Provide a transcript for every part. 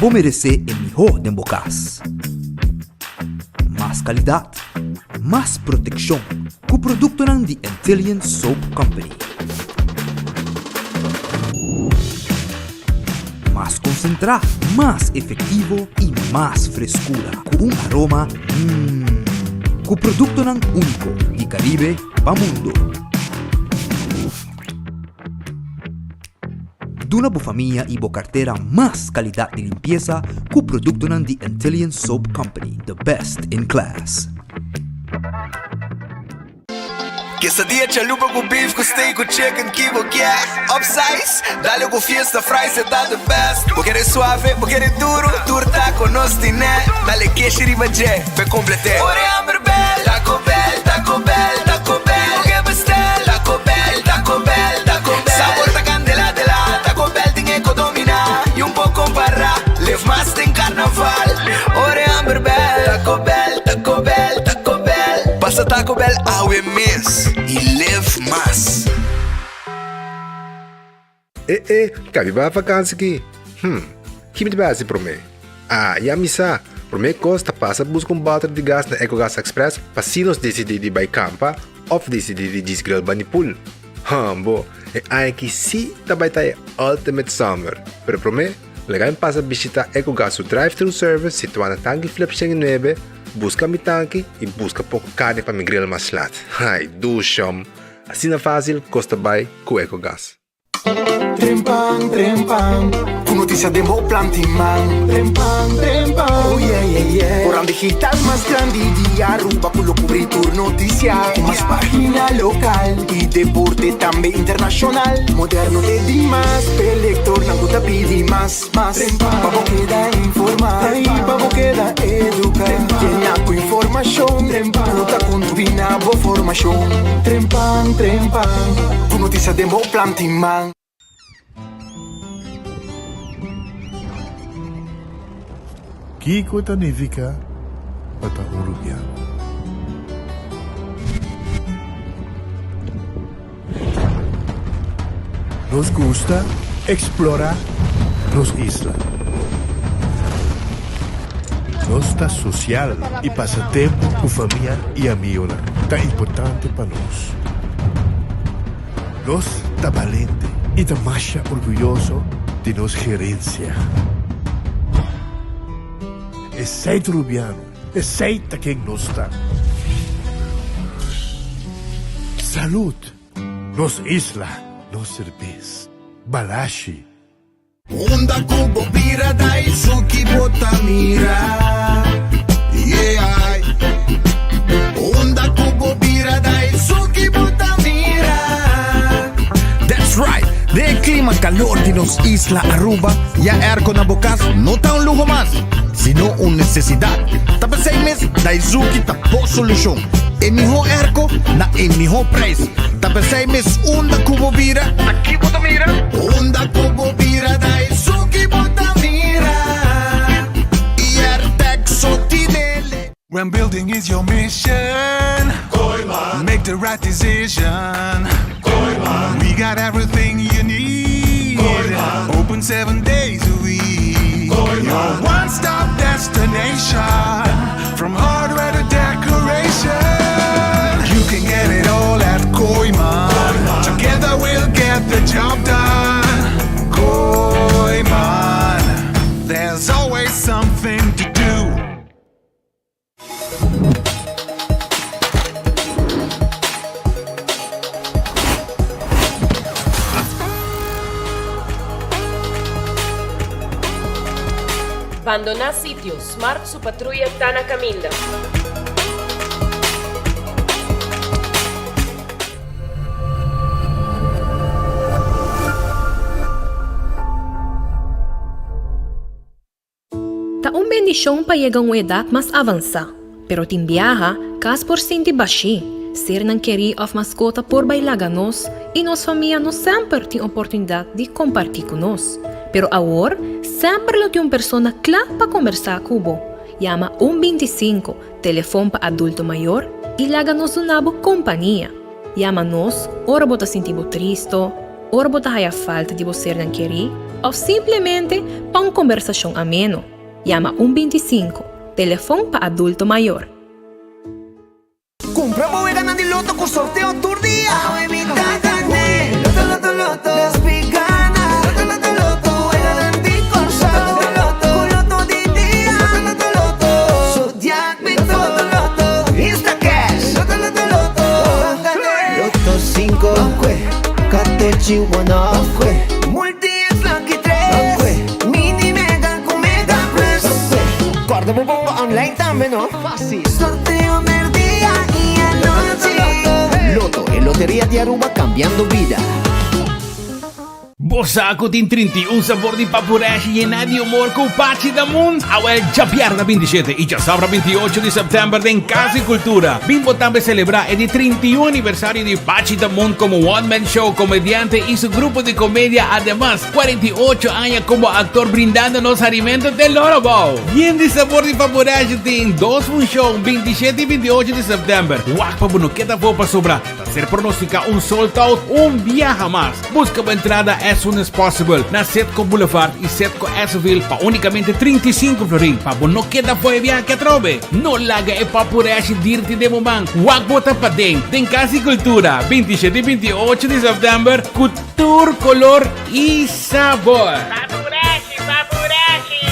Bo meresé e mihó den bo kas. Mas kalidat, mas protekshon ku produktonan di Antillian Soap Company. Mas konsentrá, mas efektivo i mas freskura ku un aroma mmm. Ku produktonan úniko di Karibe pa mundo. Duna bo famia i bo kartera mas kalidat di limpiesa ku produktonan di Antillian Soap Company, the best in class. Quesadilla chalupa ku beef ku steak ku chicken ki bo kier Upsize, dale ku fiesta fries e ta the best Bo kere suave, bo kere duro, tur taco nos tine Dale keshi riba dje, p'e complete Ora e hamber bel, Taco Bell, Taco Bell, Taco Bell Bo ke bestel, Taco Bell, Taco Bell, Taco Bell Sabor ta candela de la, Taco Bell tin e ko domina Y un por compara, live mas den carnaval Ora e hamber bel, Taco Bell, Taco Bell, Taco Bell Pasa Taco Bell awe mes y live mas. E e, kabi bai vakansi ki? Hm, ki mi ta bai hasi promé? Ah, ya mi sa! Promé kos ta pasa buska un bòter di gas na Ecogas Express pa si nos disidí di bai kampa òf disidí di djis grill bani pool. Hambo, e aña aki sí ta bai ta e ultimate summer! Pero promé, laga mi pasa bishitá Ecogas su drive-thru service situá na Tanki Flip 109, buska mi tanki i buska poko karni pa mi grill mas lat. Ai, dushom! Asina fásil kos ta bai ku Ecogas. Trempan, trempan, ku notisia den bo plan tin man. Trempan, trempan, oh yeah, yeah, yeah. Koran digital mas grandi di Aruba ku lo kubri tur notisia. Ku mas pagina lokal i deporte tambe internashonal. Moderno te dimas, p'e lektornan ku ta pidi mas, mas. Pa bo keda informa i pa bo keda eduka. Yena ku informashon ku ta kontribuí na bo formashon. Trempan, trempan, ku notisia den bo plan tin man. Kiko ta nifiká pa ta un rubiano? Nos gusta eksplorá nos isla. Nos ta sosial i pasa tempu ku famia i amigonan ta importante pa nos. Nos ta balente i ta masha orguyoso di nos gerensia. Esei ta Rubiano, esei ta ken nos ta. Salud! Nos isla, nos serbes. Balashi. Unda ku bo bira Daisuki bo ta mira Yeah Unda ku bo bira Daisuki bo ta mira That's right! Den e klima kalor di nos isla Aruba, ya airco na bo kas no ta un luho mas, sino un nesesidat. Ta p'esei mes Daizuki ta bo solushon. E mihó airco na e mihó prijs. Ta p'esei mes unda ku bo bira, ta ki bo ta mira? Unda ku bo bira Daizuki bo ta mira Airtec so tinele. When building is your mission Make the right decision We got everything you need Open seven days a week Your one-stop destination From hardware to decoration You can get it all at Kooiman Together we'll get the job done Kooiman There's always something to do Bandoná sitio, Smart su patruya ta na kaminda. Ta un bendishon pa yega un edat mas avansá, pero tin biaha kas por sinti bashí, sernan kerí òf maskota por bai laga nos i nos famia no semper tin oportunidat di kompartí ku nos. Pero awor semper lo tin un persona kla pa kombersá ku bo. Yama un 25, telefon pa adulto mayor, i laga nos duna bo kompania. Yama nos ora bo ta sinti bo tristo. ora bo ta haya falta di bo sernan kerí òf simplemente pa un kombersashon ameno. Yama un 25, telefon pa adulto mayor. Cumpra bo weganan di loto cu sorteo tur dia. Awe mi ta gane. Loto loto loto. Despi gana. Loto loto loto. Weganan di Corsou. Loto loto. Cu loto di dia. Loto loto loto. Zodiac Bito. Loto loto. Instacash. Loto loto loto. Ban gane. Loto cinco. Ban Catechi one off. Multi X Lucky tres. Mini Mega cu Mega Plus. Corda bo bomba online tambe no. Fácil. Sorteo merdia y anochi. Lotto, e loteria di Aruba cambiando bida. Bo sa ku tin 31 sabor di papureshi yená di humor ku Pachi Damun? Awel djabièrnè 27 i djasabra 28 di sèptèmber den Kas di Kultura bin bo tambe selebrá e di 31 aniversario di Pachi Damun komo one man show komediante i su grupo di komedia ademas 48 aña komo aktor brindando nos harimentu te loro bou. Yen di sabor di Papureshi tin dos funshon 27 i 28 di sèptèmber. Wak pa bo no keda afó pasobra ta ser pronosticá un sold out un biaha mas. Busca bo entrada as soon as possible na Setco Boulevard y Setco Esseville pa unicamente 35 florin pa bo no keda fo'i e biaha atrobe. No laga e papureshi dirti den bo man. Wak bo ta paden den Cas di Cultura 27 y 28 di september cu tur color y sabor. Papureshi, papureshi!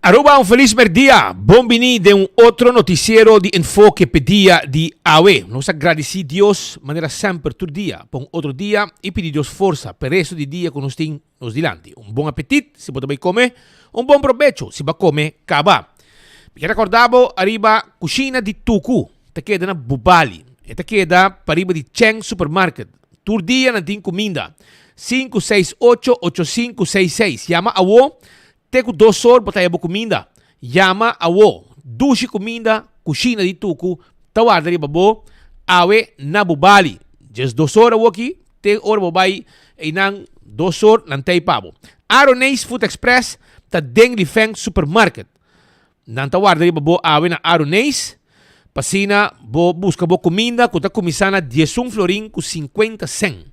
Aruba un feliz merdia. Bon bini den un otro noticiero di Enfoke pe dia di awe. Nos a gradici Dios manera semper tur dia pa un otro dia y pidi Dios forsa pa e resto di dia cu nos tin nos dilanti. Un bon apetit si bo ta bay come, un bon probecho si bo a come caba. Mi kier recorda bo ariba Cushina di Tucu ta keda na Bubali. E ta keda pariba di Cheng Supermarket. Tur dia nan tin cuminda. 568 8566. Yama awo te cu dos or bo ta haya bo cuminda. Yama awo. Dushi cuminda Cushina di Tucu ta warda riba bo awe na Bubali. Djes dos or awoki te ora bo bay eynan dos or nan ta ey pa bo. Aroneis Food Express ta den Lifeng Supermarket. Nan ta warda riba bo awe na Aroneis pa asina bo buska bo kuminda ku ta kuminsá na diesun florin ku sinkuenta sen.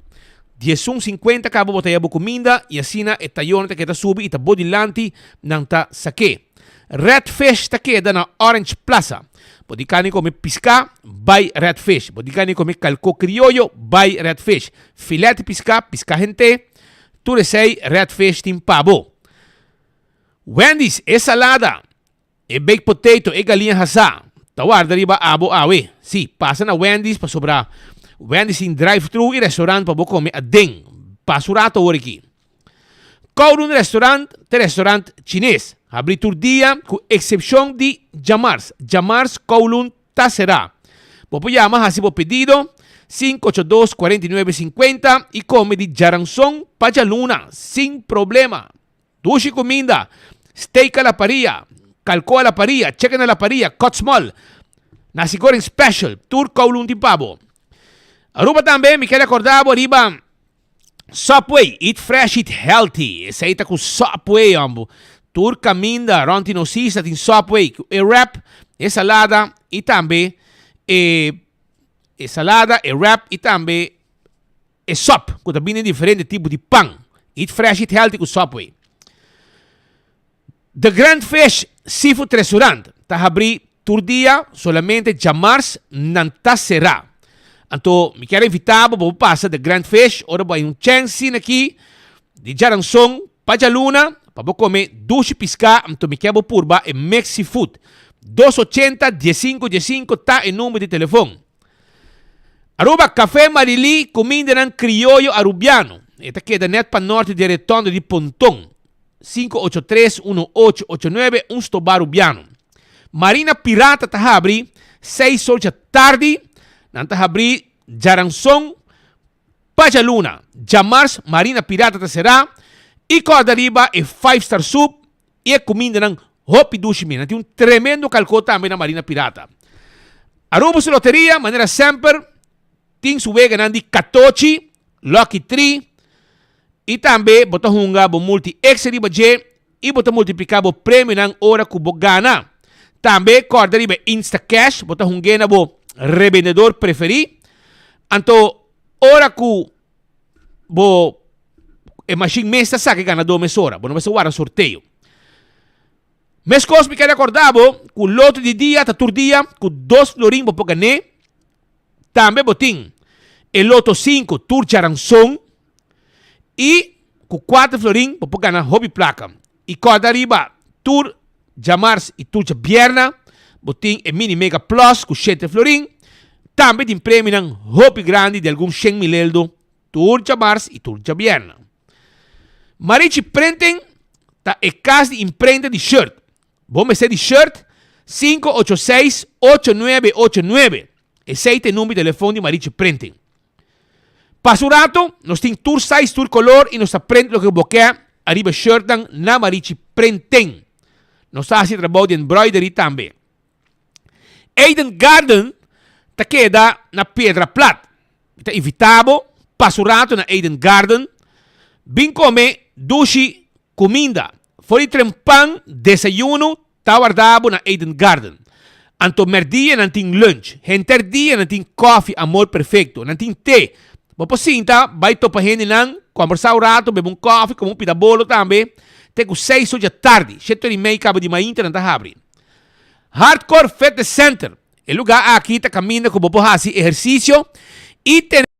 Diesun sinkuenta kaba bo ta haya bo kuminda i asina e tayonan ta keda subi i ta bo dilanti nan ta sak'é. Red Fish ta keda na Orange Plaza. Bo di kani kome piská, bai Red Fish. Bo di kani kome kalkó krioyo, bai Red Fish. Filet di piská, piská hent'é, tur esei Red Fish tin pa bo. Wendy's, e salada, e baked potato, e galiña hasá, ta warda riba abo awe. Sí, pasa na Wendy's pasobra Wendy's tin drive-thru i restaurant pa bo kome aden. Pasa un rato awor aki. Kowloon Restaurant ta restaurant chines, habri tur dia ku eksepshon di djamars. Djamars Kowloon ta será. Bo por yama hasi bo pedido 582 49 50 i kome di djaranson pa djaluna sin problema. Dushi kuminda, steak a la paria, kalko a la paria, chicken a la paria, cut small, nasi goreng special, tur Kowloon tin pa bo. Aruba tambe mi kere akorda bo riba Subway, eat fresh, eat healthy. Esei ta ku Subway, hombo. Tur kaminda rònt di nos isla tin Subway. Ku e wrap, E salada y tambe e e salada, e wrap y tambe e sop cu ta bini den diferente tipo di pan. Eat fresh, eat healthy cu Subway. The Grand Fish Seafood Restaurant ta habri tur dia, solamente djamars nan ta sera. Anto mi kier invita bo pa bo pasa The Grand Fish ora bo hay un chance asina aki di djaranson pa djaluna pa bo come dushi pisca, anto mi kier bo purba e mix seafood. Dos ochenta diesinco diesinco ta e number di telefon. Aruba Café Marilí cumindanan crioyo Arubiano. E ta keda net pa norte di e retondo di Ponton. 583 1889 un stobá Rubiano. Marina Pirata ta habri seis or djatardi, nan ta habri djaranson pa djaluna. Djamars Marina Pirata ta será i kòrda riba e Five Star Soup i e kumindanan hopi dushi mi. Nan tin un tremendo kalkó tambe na Marina Pirata. Aruba su loteria manera semper Tin su weganan di katochi, lucky tree, i tambe bo ta hunga bo multi extra riba dje i bo ta multipliká bo premionan ora ku bo gana. Tambe kòrda riba e Instacash, bo ta hung'é na bo rebendedor preferí. Anto ora ku bo e mashin mes ta saka e ganadó mesora, bo no mester warda sorteo. Meskos mi kere rekordá bo ku loto di dia ta tur dia ku dos florin bo por gan'é. Tambe bo tin e loto sinku tur djaranson i ku kuater florin bo por gana hopi plaka. I kòrda riba tur djamars i tur djabierna bo tin e mini mega plus ku shete florin. Tambe tin premionan hopi grandi di algun shen mil eldo tur djamars i tur djabierna. Marichi Printing ta e kas di imprenta di shirt. Bo mester di shirt 586 8989. Esey ta e number di telefon di Marichi Printing. Pasa un rato, nos tin tur size, tur color y nos ta print loke bo ke ariba e shirtnan na Marichi Printing. Nos ta haci trabou di embroidery tambe. Eden Garden ta keda na Piedra Plat. Mi ta invita bo pasa un rato na Eden Garden. Bin come dushi cuminda. For di trempan desayuno ta warda bo na Eden Garden. Anto merdia nan tin lunch. Henter dia nan tin koffie Amor Perfecto. Nan tin te. Bo por sinta, bai topa hendenan, kombersa un rato, bebe un koffie, kome un pita bolo tambe. Te ku seis or dja tardi, shete or i mei kaba di mainta nan ta habri. Hardcore Fitness Center. E luga aki ta kaminda ku bo por hasi ehersisio i tene.